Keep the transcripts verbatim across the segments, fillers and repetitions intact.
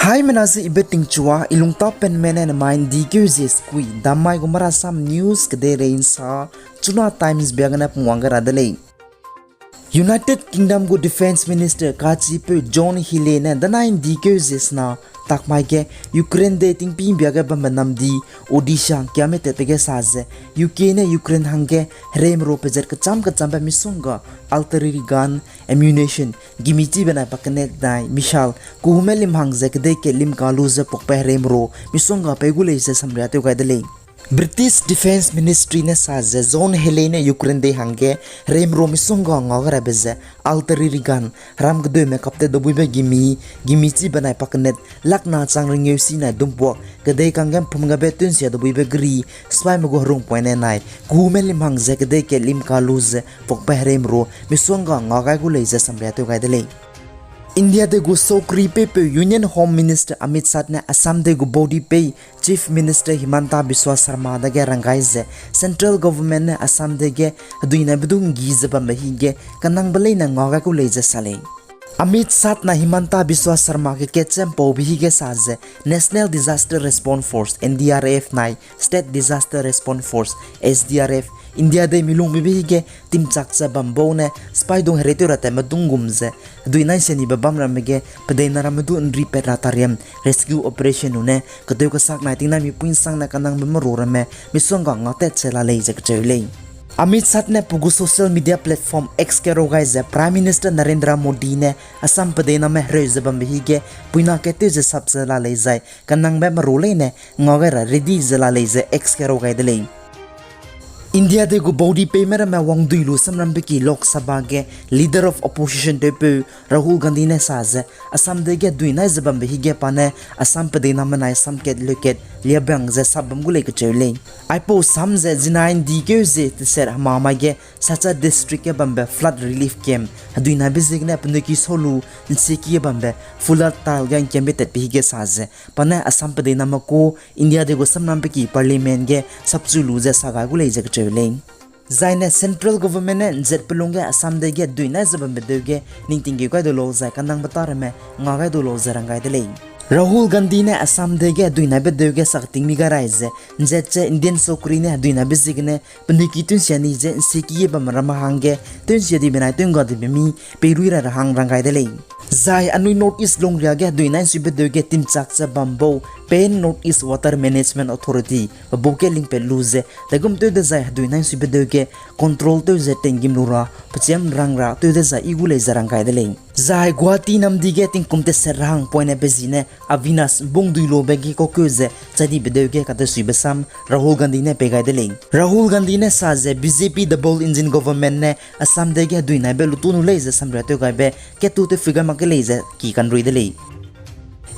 Haimena ze ibe tingchua, i lungtap penme ne nemai ’ndi keu zie sekui, damai gu marasam news kedeirei ’nsa, Chuna Times bia gene pungwang gai ra de lei. United Kingdom gu Defence Minister kachipeu John Healey ne danai ’ndi keu zie sena takmai ge Ukraine dei tingpî ’mbia ge bambe namdi Odisha ’ngkiame tatbe ge sa ze, U K ne Ukraine hangge hereime ro pezat kechâm kechâmbe misongga artillery gun, ammunition, gimi chî benai pakenet dai missile, kuhume lim hang ze kedei kat lim ka lu ze pakbe hereime ro misongga pei gu lei ze samria tew gai de lei. British Defence Ministry ne sa ze John Healey ne Ukraine dei hangge hereime ro misongga ngau gai rabe ze artillery gun, heram kedeume kaptat dabuibe gimi, gimi chî benai pakenet, lakna chang rengeu si nai dumpuak, kedei kangge ’mpum gabe tewnsia dabuibe geri, sipaime gu herungpoine nai, kuhume lim hang ze kedei kat lim ka lu ze pakbe hereime ro misongga ngau gai gu lei ze samria tew gai de lei. India dei gu saukri peipeu Union Home Minister Amit Shah ne Assam dei gu baudipei Chief Minister Himanta Biswa Sarma dage rang gai ze, Central Government ne Assam dei ge heduinaibe du ’nggi ze bambe hige kenangbe leine ngau gai gu lei ze sa lei. Amit Shah na Himanta Biswa Sarma ge katche ’mpaube hige sa ze, National Disaster Response Force, N D R F nai State Disaster Response Force, S D R F, India dei milungbibe hige timchak ze bam bau ne sipaidung hereitew ra tatme dung gum ze, heduinai sianibe bam ramme ge pedeinaramme du ’nripat ra tariam rescue operation lu ne, ketew kesak nai tingnai mipui ’nsangne kenangbe meru ramme misongga ngautat che la lei ze kacheu lei. Amit Shah ne pe gu social media platform X ge rau gai ze Prime Minister Narendra Modi ne Assam pedeiname hereu ze bambe hige puina kattew ze sap ze la lei zai kenangbe meru leine ngau gai ra ready ze la lei ze X ge rau gai de lei. India dei gu baudipei me ramme wangdui lu samrambe ki Lok Sabha ge Leader of Opposition tewpeu Rahul Gandhi ne sa ze, Assam dei ge duinai ze bambe hige pa ne Assam pedeiname nai samkat leukat liabang ze sap bam gu lei kacheu lei. Aipau sam ze zinai ’ndi keu zie teset hema mai ge Silchar District ge bambe flood relief camp heduinaibe ziegene penui ki sau lu ’nsieki ge bambe Fulartal ge ’ngkiambe tatbe hige sa ze, pa ne Assam pedeiname ku India dei gu samrambe ki Parliament ge sapchu lu ze sa gai gu lei ze kacheu lei. Zai ne Central Government ne ’nzat pelung ge Assam dei ge duinai ze bambe deu ge ningting geu gai du lau zai kenangbe ta ramme ngau gai du lau ze rang gai de lei. Rahul Gandhi ne Assam dei ge duinaibe deu ge sakting mi gai rai ze, ’nzat ze Indian saukri ne heduinaibe ziegene penui ki tewnsia ni ze ’nsieki ge bam ramme hangge tewnsia dibe nai tewnggadibe mi peirui ra ra hang rang gai de lei. Zai anui North East lungria ge heduinai ’nsuibe deu ge timchak ze bam bau Pan North East Water Management Authority pe bau ge lingpat lu ze, degum tew dezai heduinai ’nsuibe deu ge control tew ze tinggîm lu ra, pechiam rang ra tew dezai i gu lei ze rang gai de lei. Zai Guwahati namdi ge tingkum teset ra hang poine pe zi ne Avinash ’mbungdui lube ge kaukeu ze chadibe deu ge katesuibe sam Rahul Gandhi ne pei gai de lei. Rahul Gandhi ne sa ze B J P double engine government ne Assam dei ge heduinaibe lutu nu lei ze samria tew gaibe kattu tewpui gai mak ge lei ze ki kanrui de lei.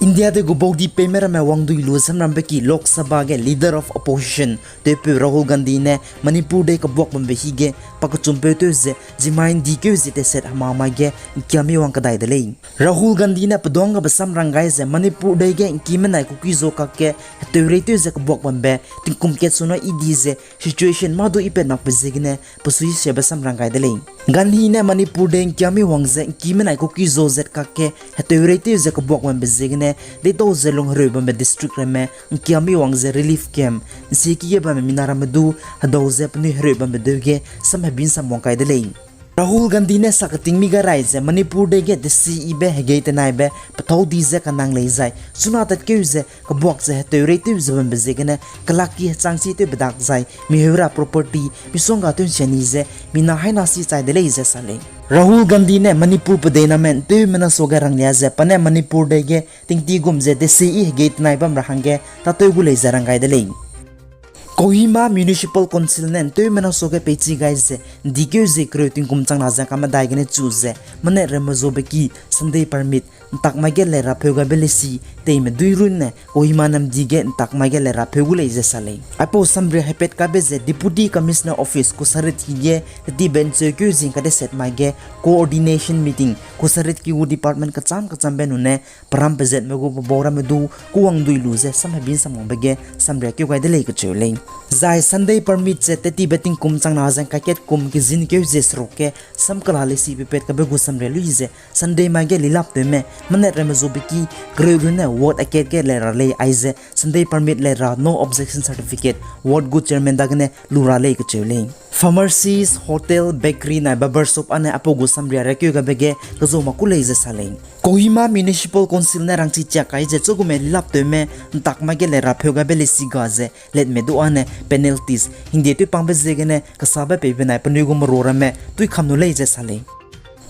India dei gu baudipei me ramme wangdui lu samrambe ki Lok Sabha ge Leader of Opposition tewpeu Rahul Gandhi ne Manipur dei kebuak bambe hige pakechumpeu tew ze zimai ’ndi keu zie teset hema mai ge ’ngkiami wang kedai de lei. Rahul Gandhi ne peduang gabe sam rang gai ze Manipur dei ge ’ngkime nai Kuki-Zo kakge heteurei tew ze kebuak bambe tingkum kat suna i di ze situation mâ du ipat makbe ziegene pesuisiabe sam rang gai de lei. Gandhi ne Manipur dei ’ngkiami wang ze ’ngkime nai Kuki-Zo zat kakge heteurei tew ze kebuak bambe ziegene deitau ze lunghereu bambe district ramme ’ngkiami wang ze relief camp, ’nsieki ge bamme mina ramme du hedau ze penui hereu bambe deu ge sam hebi ’nsam wang kai de lei. Rahul Gandhi ne saketing mi gai rai ze Manipur dei ge desi yibe hegei tenaibe pethâu di ze kanang lei zai chuna tatkeu ze kebuak ze heteurei tew ze bambe ziegene kelak ki hechang si tewbe dak zai miheu ra property misongga tewnsia ni ze mina haina si chai de lei ze sa lei. Rahul Gandhi ne Manipur pedeiname ’nteumena suage ranglia ze pa ne Manipur dei ge tingti gum ze desi yi hegei tenai bam ra hangge tâtew gu lei ze rang gai de lei. Kohima Municipal Council ne ’nteumena suage peichi gai ze ’ndi keu zie kereu tingkum changna ze kamedai gene chu ze mane ramme zobe ki Sunday permit ’ntak mai ge le rapheu gaibe lesi teime dui runne Kohima namdi ge ’ntak mai ge le rapheu gu lei ze sa lei. Aipau samria hepat kaibe ze Deputy Commissioner Office Kusarit hige hetibe ’ncheukeu zing kadeset mai ge coordination meeting Kusarit ki gu department kechâm kechâmbe nune peram pezatme gu pebau ramme du kuwang dui lu ze sam hebi ’nsam wangbe ge samria keu gai de lei kacheu lei. Zai Sunday permit ze tetibe tingkum changna zeng kaket kum kezin keu ze seruk ge samkela lesi pepet kabe gu samria lui ze Sunday mai ge lilaptewme manet ramme zube ki kereu lune ward akat ge le ra lei aize Sunday permit le ra no objection certificate ward gu chairman dagene lu ra lei kacheu lei. Pharmacies, hotel, bakery nai barber shop ane apau gu samria rekeu gabe ge kezo ma ku lei ze sa lei. Kohima Municipal Council ne rangchi chiak kai ze chugume lilaptewme ntak mai ge le ra pheu gabe lesi ga ze letme du ane penalties hingde tewpangbe ziegene kasabe peibe nai penui gu meru ramme tuikam nu lei ze sa lei.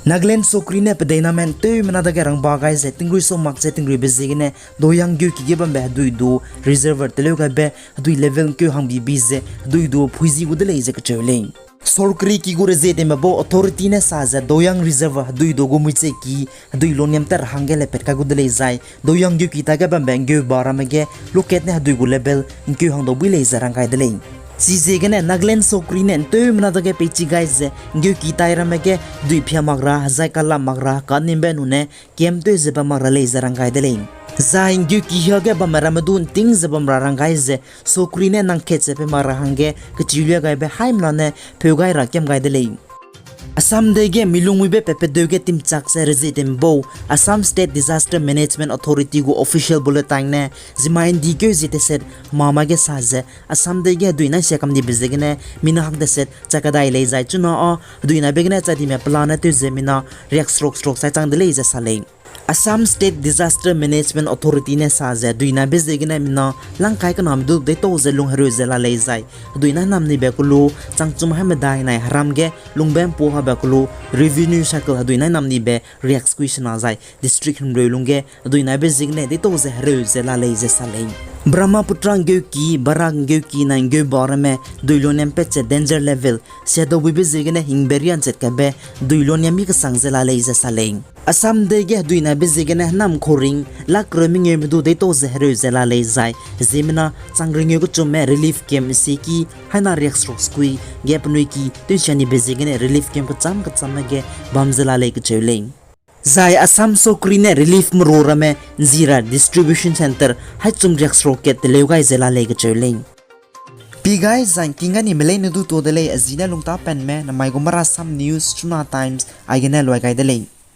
Nagaland sokri ne pedeinamen tewmena dage rangba gai ze tingrui so mak ze tingruibe ziegene Doyang geuki ge bambe hedui du reservoir teleu gaibe hedui level nkeu hangbibi ze hedui du phuizi gu de lei ze kacheu lei. Sorkari ki gu rezie teme bau authority ne sa ze Doyang reservoir hedui du gu mui che ki hedui loniam tat ra hangge le pet kai gu de lei zai Doyang geuki ta ge bambe ngeu ba ramme ge lokat ne hedui gu level nkeu hangdau bui lei ze rang gai de lei. Chiziegene Nagaland sokri ne ntewmena dage peichi gai ze ngeuki tai ramme ge hedui phia mak ra hezai kalap mak ra kanimbe nune kem tew ze bam mak ra lei ze rang gai de lei. Zai ngeuki hia ge bamme ramme du nting ze bam ra rang gai ze sokri ne nang kat ze pe mak ra hangge kechilia gaibe haimena ne pheu gai ra kem gai de lei. Assam dei ge milungmuibe pepedeu ge timchak ze rezie teme bau Assam State Disaster Management Authority gu official bulletin ne zimai ndi keu zie teset mama ge sa ze Assam dei ge hedui nai sia kam dibe ziegene mina hak teset chakadai lei zai chuna a hedui naibe gene chadime pelane tew ze mina riak seruk seruk sai chang de lei ze sa lei. Assam State Disaster Management Authority ne sa ze hedui naibe ziegene mina langkai kename du deitau ze lung hereu ze la lei zai hedui nai nam nibe kelu changchum hai medai nai heram ge lungbe mpu habe kelu revenue cycle hedui nai nam nibe riak sekui sena zai district himreu lungge hedui naibe ziegene deitau ze hereu ze la lei ze sa lei. Brahmaputra ngeuki, Barak ngeuki nai ngeu ba ramme hedui loniam pat ze danger level siadau buibe ziegene hingbe rian chet kabe hedui loniam mi kesang ze la lei ze sa lei. Assam dei ge hedui naibe ziegene henam khuring lak reu mengeume du deitau ze hereu ze la lei zai ziemmena chang ringeu kechumme relief camp nsieki haina riak seruk sekui ge penui ki tewsia nibe ziegene relief camp kecham kechamme ge bam ze la lei kacheu lei. Zai Assam sokri ne relief meru ramme nzi ra distribution centre haichum riak seruk kat teleu gai ze la lei kacheu lei. Pi gai zai king gani melei ne du to de lei, a zi ne lungta penme namai gu Marasam News, Chuna Times aigene luai gai de lei.